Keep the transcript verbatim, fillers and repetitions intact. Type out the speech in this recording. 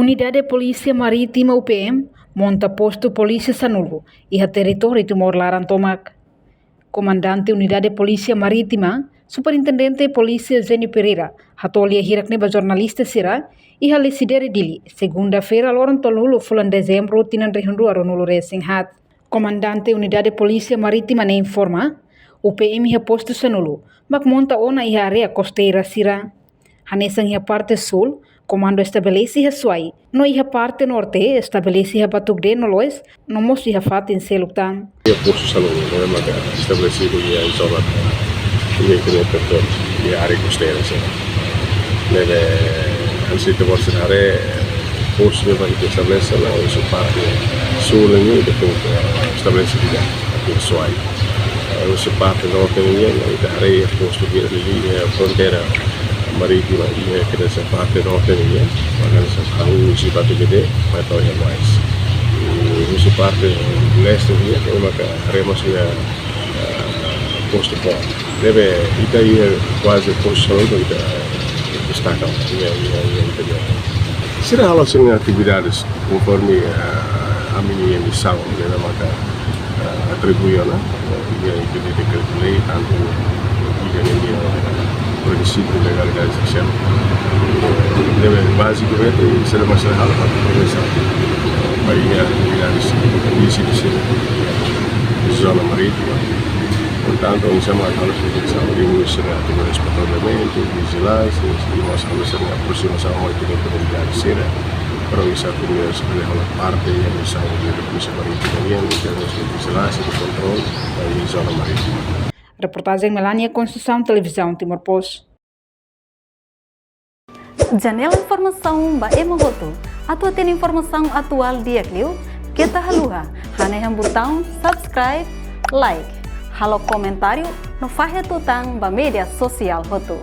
Unidade Polísia Marítima, U P M, monta postu polísia sanulu iha territóriu Timor laran tomak. Komandante Unidade Polísia Marítima, Superintendente Polísia Eugênio Pereira, hato'o lia hirak ne'e ba jornalista sira iha Lecidere Dili, segunda-feira, loron tolunulu fulan Dezembru, tinan rihun rua ruanulu resin haat. Komandante Unidade Polísia Marítima ne'e informa, U P M iha postu sanulu mak monta ona iha área kosteira sira. Hanesan iha parte súl, komandu estabelese iha Suai, no iha parte norte estabelese iha Batugde no Loes, no mós iha fatin seluk tan. Iha postu sanulu, ne'ebé maka estabelesidu iha zona, iha kene perto, iha área kosteira sira. Ne'ebé, ansi te bolsa haree, postu ne'ebé ita estabelese la, husi parte súl ne'e, ita tenke estabelese ida, iha Suai. Eh, husi parte norte nian, ita haree postu iha, iha fronteira marítima, iha kene husi parte norte nian, maka hanesan husi Batugde, mai to'o iha Loes. I husi parte leste nian, maka haree mós iha, eh, postu pon. Ne'ebé, ita iha kuaze postu sanulu ita destaka, iha, iha, iha, ita iha. Sira halo sira-nia atividades konforme, eh, ami-nia misaun, ne'ebé maka, eh, atribui ona, eh, iha, iha dekretu-lei, tantu iha ninia prinsípiu legalidade sosiál. Ne'ebé, bazikamente, sira mós halo parte prevensaun ba iha atividades ilísitas iha zona marítima. Portantu, oinsá mak halo sira-nia misaun, reúne sira atividades patrullamentu, vijilánsia, i mós halo sira-nia aprosimasaun ho atividade komunidade sira, para oinsá komunidade sira bele hola parte iha misaun de polísia marítima nian, em termos de vijilánsia, de kontrolu, eh, iha zona marítima. Reportajen Melania Conceição, Televizaun Timor Post. Janela informasaun ba ema hotu. Atu hatene informasaun atuál di'ak liu, keta haluha hanehan butaun subscribe, like, halo komentáriu no fahe tutan ba média sosiál hotu.